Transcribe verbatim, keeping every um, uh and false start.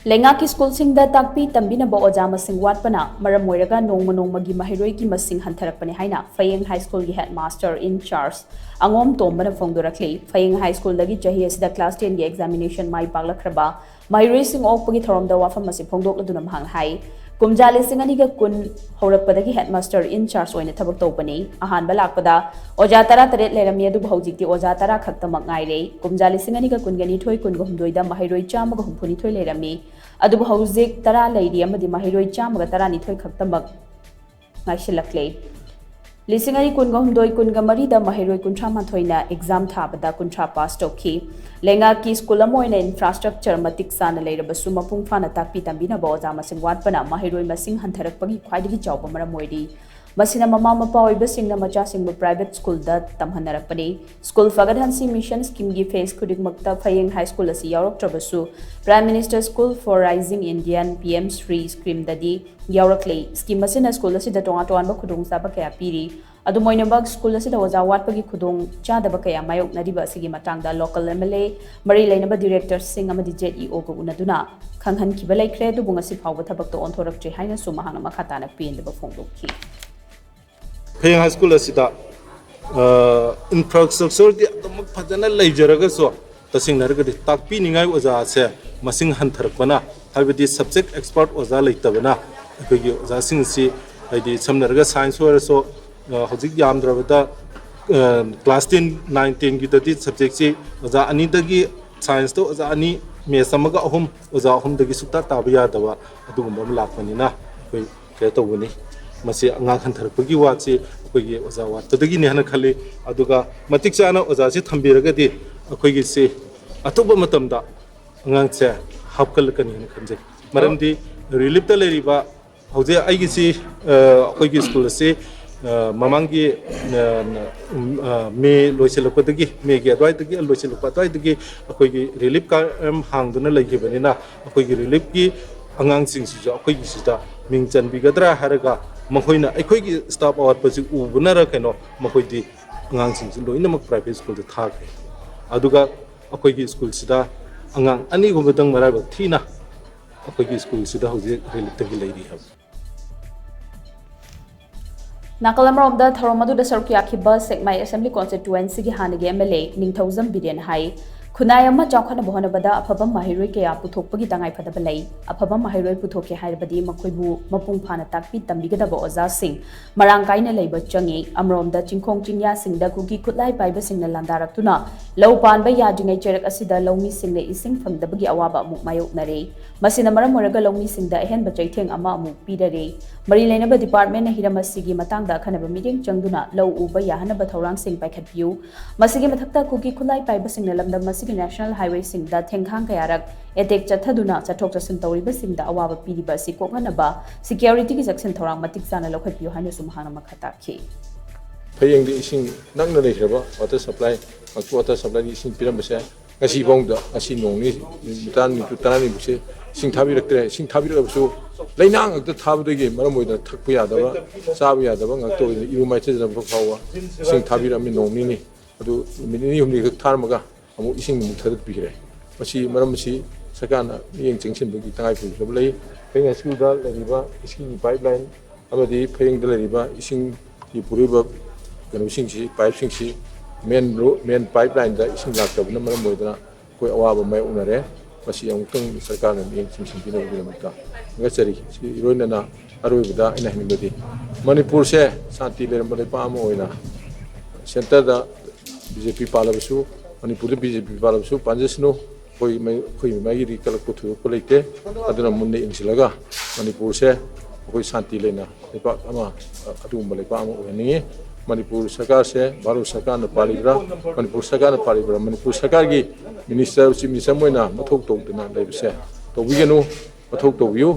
ꯂꯩꯉꯥꯛꯀꯤ ꯁ꯭ꯀꯨꯜꯁꯤꯡꯗ ꯇꯥꯛꯄꯤ ꯇꯝꯕꯤꯅꯕ ꯑꯣꯖꯥ ꯃꯁꯤꯡ ꯋꯥꯠꯄꯅ ꯃꯔꯝ ꯑꯣꯏꯔꯒ ꯅꯣꯡꯃ ꯅꯣꯡꯃꯒꯤ ꯃꯍꯩꯔꯣꯏꯒꯤ ꯃꯁꯤꯡ ꯍꯟꯊꯔꯛꯄꯅꯦ ꯍꯥꯏꯅ ꯐꯌꯦꯡ ꯍꯥꯏ ꯁ꯭ꯀꯨꯜꯒꯤ ꯍꯦꯗꯃꯥꯁꯇꯔ ꯏꯟ ꯆꯥꯔꯖ ꯑꯉꯣꯝ ꯇꯣꯝꯕꯅ ꯐꯣꯡꯗꯣꯔꯛꯂꯤ꯫ ꯐꯌꯦꯡ ꯍꯥꯏ ꯁ꯭ꯀꯨꯜꯗꯒꯤ ꯆꯍꯤ ꯑꯁꯤꯗ ꯀ꯭ꯂꯥꯁ ꯇꯦꯟꯒꯤ ꯑꯦꯛꯖꯥꯃꯤꯅꯦꯁꯟ ꯃꯥꯏ ꯄꯥꯛꯂꯛꯈ꯭ꯔꯕ ꯃꯍꯩꯔꯣꯏꯁꯤꯡ ꯑꯣꯛꯄꯒꯤ ꯊꯧꯔꯝꯗ ꯋꯥꯐꯝ ꯑꯁꯤ ꯐꯣꯡꯗꯣꯛꯂꯗꯨꯅ ꯃꯍꯥꯛꯅ ꯍꯥꯏ, ꯀꯨꯝꯖꯥ ꯂꯤꯁꯤꯡ ꯑꯅꯤꯒ ꯀꯨꯟ ꯍꯧꯔꯛꯄꯗꯒꯤ ꯍꯦꯗꯃꯥꯁꯇꯔ ꯏꯟ ꯆꯥꯔꯖ ꯑꯣꯏꯅ ꯊꯕꯛ ꯇꯧꯕꯅꯤ꯫ ꯑꯍꯥꯟꯕ ꯂꯥꯛꯄꯗ ꯑꯣꯖꯥ ꯇꯔꯥ ꯇꯔꯦꯠ ꯂꯩꯔꯝꯃꯤ, ꯑꯗꯨꯕꯨ ꯍꯧꯖꯤꯛꯇꯤ ꯑꯣꯖꯥ ꯇꯔꯥ ꯈꯛꯇꯃꯛ ꯉꯥꯏꯔꯦ꯫ ꯀꯨꯝꯖꯥ ꯂꯤꯁꯤꯡ ꯑꯅꯤꯒ ꯀꯨꯟꯒ ꯅꯤꯊꯣꯏ ꯀꯨꯟꯒ ꯍꯨꯝꯗꯣꯏꯗ ꯃꯍꯩꯔꯣꯏ ꯆꯥꯝꯃꯒ ꯍꯨꯝꯐꯨ ꯅꯤꯊꯣꯏ ꯂꯩꯔꯝꯃꯤ, ꯑꯗꯨꯕꯨ ꯍꯧꯖꯤꯛ ꯇꯔꯥ ꯂꯩꯔꯤ ꯑꯃꯗꯤ ꯃꯍꯩꯔꯣꯏ ꯆꯥꯝꯃꯒ ꯇꯔꯥꯅꯤꯊꯣꯏ ꯈꯛꯇꯃꯛ ꯉꯥꯏꯁꯤꯜꯂꯛꯂꯦ꯫ ꯂꯤꯁꯤꯡ ꯑꯅꯤ ꯀꯨꯟꯒ ꯍꯨꯝꯗꯣꯏ ꯀꯨꯟꯒ ꯃꯔꯤꯗ ꯃꯍꯩꯔꯣꯏ ꯀꯨꯟꯊ꯭ꯔꯥ ꯃꯥꯊꯣꯏꯅ ꯑꯦꯛꯖꯥꯝ ꯊꯥꯕꯗ ꯀꯨꯟꯊ꯭ꯔꯥ ꯄꯥꯁ ꯇꯧꯈꯤ꯫ ꯂꯩꯉꯥꯛꯀꯤ ꯁ꯭ꯀꯨꯜ ꯑꯃ ꯑꯣꯏꯅ ꯏꯟꯐ꯭ꯔꯥꯁ꯭ꯇ꯭ꯔꯛꯆꯔ ꯃꯇꯤꯛ ꯆꯥꯅ ꯂꯩꯔꯕꯁꯨ ꯃꯄꯨꯡ ꯐꯥꯅ ꯇꯥꯛꯄꯤ ꯇꯝꯕꯤꯅꯕ ꯑꯣꯖꯥ ꯃꯁꯤꯡ ꯋꯥꯠꯄꯅ ꯃꯍꯩꯔꯣꯏ ꯃꯁꯤꯡ ꯍꯟꯊꯔꯛꯄꯒꯤ ꯈ꯭ꯋꯥꯏꯗꯒꯤ ꯆꯥꯎꯕ ꯃꯔꯝ ꯑꯣꯏꯔꯤ꯫ ꯃꯁꯤꯅ ꯃꯃꯥ ꯃꯄꯥ ꯑꯣꯏꯕꯁꯤꯡꯅ ꯃꯆꯥꯁꯤꯡꯕꯨ ꯄ꯭ꯔꯥꯏꯚꯦꯠ ꯁ꯭ꯀꯨꯜꯗ ꯇꯝꯍꯟꯅꯔꯛꯄꯅꯤ꯫ ꯁ꯭ꯀꯨꯜ ꯐꯒꯠꯍꯟꯁꯤ ꯃꯤꯁꯟ ꯁ꯭ꯀꯤꯝꯒꯤ ꯐꯦꯖ ꯈꯨꯗꯤꯡꯃꯛꯇ ꯐꯌꯦꯡ ꯍꯥꯏ ꯁ꯭ꯀꯨꯜ ꯑꯁꯤ ꯌꯥꯎꯔꯛꯇ꯭ꯔꯕꯁꯨ, Prime Minister School for Rising Indian, P M Shri ꯁ꯭ꯀꯤꯝꯗꯗꯤ ꯌꯥꯎꯔꯛꯂꯤ꯫ ꯁ꯭ꯀꯤꯝ ꯑꯁꯤꯅ ꯁ꯭ꯀꯨꯜ ꯑꯁꯤꯗ ꯇꯣꯉꯥꯟ ꯇꯣꯉꯥꯟꯕ ꯈꯨꯗꯣꯡꯆꯥꯕ ꯀꯌꯥ ꯄꯤꯔꯤ꯫ ꯑꯗꯨꯝ ꯑꯣꯏꯅꯃꯛ, ꯁ꯭ꯀꯨꯜ ꯑꯁꯤꯗ ꯑꯣꯖꯥ ꯋꯥꯠꯄꯒꯤ ꯈꯨꯗꯣꯡ ꯆꯥꯗꯕ ꯀꯌꯥ ꯃꯥꯌꯣꯛꯅꯔꯤꯕ ꯑꯁꯤꯒꯤ ꯃꯇꯥꯡꯗ ꯂꯣꯀꯦꯜ ꯑꯦꯝ ꯑꯦꯜ ꯑꯦ, ꯃꯔꯤ ꯂꯩꯅꯕ ꯗꯤꯔꯦꯛꯇꯔꯁꯤꯡ ꯑꯃꯗꯤ ꯖꯦꯠ ꯏ ꯑꯣꯒ ꯎꯅꯗꯨꯅ ꯈꯪꯍꯟꯈꯤꯕ ꯂꯩꯈ꯭ꯔꯦ, ꯑꯗꯨꯕꯨ ꯉꯁꯤ ꯐꯥꯎꯕ ꯊꯕꯛꯇ ꯑꯣꯟꯊꯣꯔꯛꯇ꯭ꯔꯤ ꯍꯥꯏꯅꯁꯨ ꯃꯍꯥꯛꯅ ꯃꯈꯥ ꯇꯥꯅ ꯄꯦꯟꯗꯕ ꯐꯣꯡꯗꯣꯛꯈꯤ꯫ ꯐꯌꯦꯡ ꯍꯥꯏ ꯁ꯭ꯀꯨꯜ ꯑꯁꯤꯗ ꯏꯟꯐ꯭ꯔꯥꯁ꯭ꯇ꯭ꯔꯛꯆꯔꯗꯤ ꯑꯗꯨꯃꯛ ꯐꯖꯅ ꯂꯩꯖꯔꯒꯁꯨ, ꯇꯁꯦꯡꯅ ꯍꯥꯏꯔꯒꯗꯤ ꯇꯥꯛꯄꯤꯅꯤꯡꯉꯥꯏ ꯑꯣꯖꯥꯁꯦ ꯃꯁꯤꯡ ꯍꯟꯊꯔꯛꯄꯅ, ꯍꯥꯏꯕꯗꯤ ꯁꯕꯖꯦꯛ ꯑꯦꯛꯁꯄꯥꯔꯠ ꯑꯣꯖꯥ ꯂꯩꯇꯕꯅ ꯑꯩꯈꯣꯏꯒꯤ ꯑꯣꯖꯥꯁꯤꯡ ꯑꯁꯤ, ꯍꯥꯏꯗꯤ ꯁꯝꯅ ꯍꯥꯏꯔꯒ ꯁꯥꯏꯟꯁ ꯑꯣꯏꯔꯁꯨ, ꯑ, ꯍꯧꯖꯤꯛ ꯌꯥꯝꯗ꯭ꯔꯕꯗ ꯀ꯭ꯂꯥꯁ ꯇꯦꯟ, ꯅꯥꯏꯟ, ꯇꯦꯟꯒꯤꯗꯗꯤ ꯁꯕꯖꯦꯛꯁꯤ ꯑꯣꯖꯥ ꯑꯅꯤꯗꯒꯤ, ꯁꯥꯏꯟꯁꯇ ꯑꯣꯖꯥ ꯑꯅꯤ, ꯃꯦꯠꯁ ꯑꯃꯒ ꯑꯍꯨꯝ, ꯑꯣꯖꯥ ꯑꯍꯨꯝꯗꯒꯤ ꯁꯨꯛꯇꯥ ꯇꯥꯕ ꯌꯥꯗꯕ ꯑꯗꯨꯒꯨꯝꯕ ꯑꯃ ꯂꯥꯛꯄꯅꯤꯅ ꯑꯩꯈꯣꯏ ꯀꯩꯅꯣ ꯇꯧꯕꯅꯤ꯫ ꯃꯁꯤ ꯑꯉꯥꯡ ꯍꯟꯊꯔꯛꯄꯒꯤ ꯋꯥꯠꯁꯤ ꯑꯩꯈꯣꯏꯒꯤ ꯑꯣꯖꯥ ꯋꯥꯠꯄꯗꯒꯤꯅꯤ ꯍꯥꯏꯅ ꯈꯜꯂꯤ꯫ ꯑꯗꯨꯒ ꯃꯇꯤꯛ ꯆꯥꯅ ꯑꯣꯖꯥꯁꯤ ꯊꯝꯕꯤꯔꯒꯗꯤ ꯑꯩꯈꯣꯏꯒꯤꯁꯤ ꯑꯊꯨꯕ ꯃꯇꯝꯗ ꯑꯉꯥꯡꯁꯦ ꯍꯥꯞꯀꯠꯂꯛꯀꯅꯤ ꯍꯥꯏꯅ ꯈꯟꯖꯩ꯫ ꯃꯔꯝꯗꯤ ꯔꯤꯂꯤꯞꯇ ꯂꯩꯔꯤꯕ ꯍꯧꯖꯤꯛ ꯑꯩꯒꯤꯁꯤ, ꯑ, ꯑꯩꯈꯣꯏꯒꯤ ꯁ꯭ꯀꯨꯜ ꯑꯁꯤ, ꯑ, ꯃꯃꯥꯡꯒꯤ, ꯑ, ꯎꯝ, ꯑ, ꯃꯦ ꯂꯣꯏꯁꯤꯜꯂꯛꯄꯗꯒꯤ, ꯃꯦꯒꯤ ꯑꯗꯨꯋꯥꯏꯗꯒꯤ ꯂꯣꯏꯁꯤꯜꯂꯛꯄ ꯑꯗꯨꯋꯥꯏꯗꯒꯤ ꯑꯩꯈꯣꯏꯒꯤ ꯔꯤꯂꯤꯞ ꯀꯦꯝꯞ ꯍꯥꯡꯗꯨꯅ ꯂꯩꯈꯤꯕꯅꯤꯅ, ꯑꯩꯈꯣꯏꯒꯤ ꯔꯤꯂꯤꯞꯀꯤ ꯑꯉꯥꯡꯁꯤꯡꯁꯤꯁꯨ ꯑꯩꯈꯣꯏꯒꯤꯁꯤꯗ ꯃꯤꯡ ꯆꯟꯕꯤꯒꯗ꯭ꯔꯥ ꯍꯥꯏꯔꯒ ꯃꯈꯣꯏꯅ ꯑꯩꯈꯣꯏꯒꯤ ꯁ꯭ꯇꯥꯐ ꯑꯋꯥꯠꯄꯁꯤ ꯎꯕꯅꯔ ꯀꯩꯅꯣ, ꯃꯈꯣꯏꯗꯤ ꯑꯉꯥꯡꯁꯤꯡꯁꯤ ꯂꯣꯏꯅꯃꯛ ꯄ꯭ꯔꯥꯏꯚꯦꯠ ꯁ꯭ꯀꯨꯜꯗ ꯊꯥꯈ꯭ꯔꯦ꯫ ꯑꯗꯨꯒ ꯑꯩꯈꯣꯏꯒꯤ ꯁ꯭ꯀꯨꯜꯁꯤꯗ ꯑꯉꯥꯡ ꯑꯅꯤꯒꯨꯝꯕꯗꯪ ꯃꯔꯥꯏꯕꯛ ꯊꯤꯅ ꯑꯩꯈꯣꯏꯒꯤ ꯁ꯭ꯀꯨꯜꯁꯤꯗ ꯍꯧꯖꯤꯛ ꯔꯤꯂꯤꯐꯇꯒꯤ ꯂꯩꯔꯤ ꯍꯥꯏꯕ꯫ ꯅꯥꯀꯜ ꯑꯃꯔꯣꯝꯗ ꯊꯧꯔꯝ ꯑꯗꯨꯗ ꯁꯔꯨꯛ ꯌꯥꯈꯤꯕ ꯁꯦꯛꯃꯥꯏ ꯑꯦꯁꯦꯝꯕ꯭ꯂꯤ ꯀꯣꯟꯁꯇꯤꯇ꯭ꯋꯦꯟꯁꯤꯒꯤ ꯍꯥꯟꯅꯒꯤ ꯑꯦꯝ ꯑꯦꯜ ꯑꯦ ꯅꯤꯡꯊꯧꯖꯝ ꯕꯤꯔꯦꯟ ꯍꯥꯏ, ꯈꯨꯟꯅꯥꯏ ꯑꯃ ꯆꯥꯎꯈꯠꯅꯕ ꯍꯣꯠꯅꯕꯗ ꯑꯐꯕ ꯃꯍꯩꯔꯣꯏ ꯀꯌꯥ ꯄꯨꯊꯣꯛꯄꯒꯤ ꯇꯉꯥꯏꯐꯗꯕ ꯂꯩ꯫ ꯑꯐꯕ ꯃꯍꯩꯔꯣꯏ ꯄꯨꯊꯣꯛꯀꯦ ꯍꯥꯏꯔꯕꯗꯤ ꯃꯈꯣꯏꯕꯨ ꯃꯄꯨꯡ ꯐꯥꯅ ꯇꯥꯛꯄꯤ ꯇꯝꯕꯤꯒꯗꯕ ꯑꯣꯖꯥꯁꯤꯡ ꯃꯔꯥꯡ ꯀꯥꯏꯅ ꯂꯩꯕ ꯆꯪꯏ꯫ ꯑꯃꯔꯣꯝꯗ ꯆꯤꯡꯈꯣꯡ ꯆꯤꯡꯌꯥꯁꯤꯡꯗ ꯀꯨꯀꯤ ꯈꯨꯠꯂꯥꯏ ꯄꯥꯏꯕꯁꯤꯡꯅ ꯂꯥꯟꯗꯥꯔꯛꯇꯨꯅ ꯂꯧ ꯄꯥꯟꯕ ꯌꯥꯗ꯭ꯔꯤꯉꯩ ꯆꯩꯔꯛ ꯑꯁꯤꯗ ꯂꯧꯃꯤꯁꯤꯡꯅ ꯏꯁꯤꯡ ꯐꯪꯗꯕꯒꯤ ꯑꯋꯥꯕ ꯑꯃꯨꯛ ꯃꯥꯌꯣꯛꯅꯔꯦ꯫ ꯃꯁꯤꯅ ꯃꯔꯝ ꯑꯣꯏꯔꯒ ꯂꯧꯃꯤꯁꯤꯡꯗ ꯑꯍꯦꯟꯕ ꯆꯩꯊꯦꯡ ꯑꯃ ꯑꯃꯨꯛ ꯄꯤꯔꯔꯦ꯫ ꯃꯔꯤ ꯂꯩꯅꯕ ꯗꯤꯄꯥꯔꯠꯃꯦꯟꯅ ꯍꯤꯔꯝ ꯑꯁꯤꯒꯤ ꯃꯇꯥꯡꯗ ꯑꯈꯟꯅꯕ ꯃꯤꯠꯌꯦꯡ ꯆꯪꯗꯨꯅ ꯂꯧ ꯎꯕ ꯌꯥꯍꯟꯅꯕ ꯊꯧꯔꯥꯡꯁꯤꯡ ꯄꯥꯏꯈꯠꯄꯤꯌꯨ꯫ ꯃꯁꯤꯒꯤ ꯃꯊꯛꯇ ꯀꯨꯀꯤ ꯈꯨꯠꯂꯥꯏ ꯄꯥꯏꯕꯁꯤꯡꯅ ꯂꯝꯗꯝ ꯑꯁꯤꯒꯤ ꯅꯦꯁꯅꯦꯜ ꯍꯥꯏꯋꯦꯁꯤꯡꯗ ꯊꯦꯡꯈꯥꯡ ꯀꯌꯥꯔꯛ ꯑꯦꯇꯦꯛ ꯆꯠꯊꯗꯨꯅ ꯆꯠꯊꯣꯛ ꯆꯠꯁꯤꯟ ꯇꯧꯔꯤꯕꯁꯤꯡꯗ ꯑꯋꯥꯕ ꯄꯤꯔꯤꯕ ꯑꯁꯤ ꯀꯣꯛꯍꯟꯅꯕ ꯁꯤꯀ꯭ꯌꯣꯔꯤꯇꯤꯒꯤ ꯆꯦꯛꯁꯤꯟ ꯊꯧꯔꯥꯡ ꯃꯇꯤꯛ ꯆꯥꯅ ꯂꯧꯈꯠꯄꯤꯌꯨ ꯍꯥꯏꯅꯁꯨ ꯃꯍꯥꯛꯅ ꯃꯈꯥ ꯇꯥꯈꯤ꯫ ꯐꯌꯦꯡꯗ ꯏꯁꯤꯡ ꯅꯛꯅ ꯂꯩꯈ꯭ꯔꯕ ꯋꯥꯇꯔ ꯁꯄ꯭ꯂꯥꯏ, ꯃꯛꯇꯨ ꯋꯥꯇꯔ ꯁꯄ꯭ꯂꯥꯏꯒꯤ ꯏꯁꯤꯡ ꯄꯤꯔꯝꯕꯁꯦ ꯉꯁꯤ ꯐꯥꯎꯗ, ꯉꯁꯤ ꯅꯣꯡ ꯅꯤꯅꯤ, ꯅꯨꯃꯤꯠ ꯇꯔꯥꯅꯤ, ꯅꯨꯃꯤꯠ ꯇꯔꯥꯅꯤꯃꯨꯛꯁꯦ ꯏꯁꯤꯡ ꯊꯥꯕꯤꯔꯛꯇ꯭ꯔꯦ꯫ ꯏꯁꯤꯡ ꯊꯥꯕꯤꯔꯛꯑꯕꯁꯨ ꯂꯩꯅꯥꯡ ꯉꯥꯛꯇ ꯊꯥꯕꯗꯒꯤ ꯃꯔꯝ ꯑꯣꯏꯗꯅ ꯊꯛꯄ ꯌꯥꯗꯕ, ꯆꯥꯕ ꯌꯥꯗꯕ ꯉꯥꯛꯇ ꯑꯣꯏꯗꯅ ꯏꯔꯨ ꯃꯥꯏꯊꯖꯅꯕ ꯐꯥꯎꯕ ꯏꯁꯤꯡ ꯊꯥꯕꯤꯔꯛꯑꯝꯃꯤ ꯅꯣꯡ ꯅꯤꯅꯤ꯫ ꯑꯗꯨ ꯅꯨꯃꯤꯠ ꯅꯤꯅꯤ ꯍꯨꯝꯅꯤꯈꯛ ꯊꯥꯔꯝꯃꯒ ꯑꯃꯨꯛ ꯏꯁꯤꯡ ꯑꯃꯨꯛ ꯊꯥꯗꯠꯄꯤꯈ꯭ꯔꯦ꯫ ꯃꯁꯤ, ꯃꯔꯝ ꯑꯁꯤ ꯁꯔꯀꯥꯔꯅ ꯃꯤꯠꯌꯦꯡ ꯆꯪꯁꯤꯟꯕꯒꯤ ꯇꯉꯥꯏ ꯐꯗꯕ ꯂꯩ꯫ ꯐꯌꯦꯡ ꯍꯥꯏ ꯁ꯭ꯀꯨꯜꯗ ꯂꯩꯔꯤꯕ ꯏꯁꯤꯡꯒꯤ ꯄꯥꯏꯞ ꯂꯥꯏꯟ ꯑꯃꯗꯤ ꯐꯌꯦꯡꯗ ꯂꯩꯔꯤꯕ ꯏꯁꯤꯡꯒꯤ ꯄꯨꯔꯛꯏꯕ ꯀꯩꯅꯣꯁꯤꯡꯁꯤ, ꯄꯥꯏꯞꯁꯤꯡꯁꯤ ꯃꯦꯟ ꯔꯣ-, ꯃꯦꯟ ꯄꯥꯏꯞ ꯂꯥꯏꯟꯗ ꯏꯁꯤꯡ ꯂꯥꯛꯇꯕꯅ ꯃꯔꯝ ꯑꯣꯏꯗꯨꯅ ꯑꯩꯈꯣꯏ ꯑꯋꯥꯕ ꯃꯥꯌꯣꯛꯅꯔꯦ꯫ ꯃꯁꯤ ꯑꯃꯨꯛꯇꯪ ꯁꯔꯀꯥꯔꯅ ꯃꯤꯠꯌꯦꯡ ꯆꯪꯁꯤꯟꯕꯤꯅꯕꯒꯤꯗꯃꯛꯇ ꯊꯥꯒꯠꯆꯔꯤ꯫ ꯁꯤ ꯏꯔꯣꯏꯅꯅ ꯑꯔꯣꯏꯕꯗ ꯑꯩꯅ ꯍꯥꯏꯅꯤꯡꯕꯗꯤ, ꯃꯅꯤꯄꯨꯔꯁꯦ ꯁꯥꯟꯇꯤ ꯂꯩꯔꯝꯕ ꯂꯩꯄꯥꯛ ꯑꯃ ꯑꯣꯏꯅ ꯁꯦꯟꯇꯔꯗ ꯕꯤ ꯖꯦ ꯄꯤ ꯄꯥꯜꯂꯕꯁꯨ, ꯃꯅꯤꯄꯨꯔꯗ ꯕꯤ ꯖꯦ ꯄꯤ ꯄꯥꯜꯂꯕꯁꯨ ꯄꯥꯟꯖꯁꯅꯨ꯫ ꯑꯩꯈꯣꯏ ꯃꯥꯏ-, ꯑꯩꯈꯣꯏ ꯃꯥꯏꯒꯤꯗꯤ ꯀꯂꯛꯄ ꯊꯣꯏꯗꯣꯛꯄ ꯂꯩꯇꯦ꯫ ꯑꯗꯨꯅ ꯃꯨꯟꯅ ꯌꯦꯡꯁꯤꯜꯂꯒ ꯃꯅꯤꯄꯨꯔꯁꯦ ꯑꯩꯈꯣꯏ ꯁꯥꯟꯇꯤ ꯂꯩꯅ ꯂꯩꯄꯥꯛ ꯑꯃ, ꯑꯗꯨꯒꯨꯝꯕ ꯂꯩꯄꯥꯛ ꯑꯃ ꯑꯣꯏꯍꯟꯅꯤꯡꯉꯤ꯫ ꯃꯅꯤꯄꯨꯔ ꯁꯔꯀꯥꯔꯁꯦ ꯚꯥꯔꯠ ꯁꯔꯀꯥꯔꯅ ꯄꯥꯜꯂꯤꯕ꯭ꯔꯥ, ꯃꯅꯤꯄꯨꯔ ꯁꯔꯀꯥꯔꯅ ꯄꯥꯜꯂꯤꯕ꯭ꯔꯥ, ꯃꯅꯤꯄꯨꯔ ꯁꯔꯀꯥꯔꯒꯤ ꯃꯤꯅꯤꯁꯇꯔ, ꯆꯤꯐ ꯃꯤꯅꯤꯁꯇꯔ ꯑꯃ ꯑꯣꯏꯅ ꯃꯊꯧ ꯇꯧꯗꯅ ꯂꯩꯕꯁꯦ ꯇꯧꯕꯤꯒꯅꯨ, ꯃꯊꯧ ꯇꯧꯕꯤꯌꯨ꯫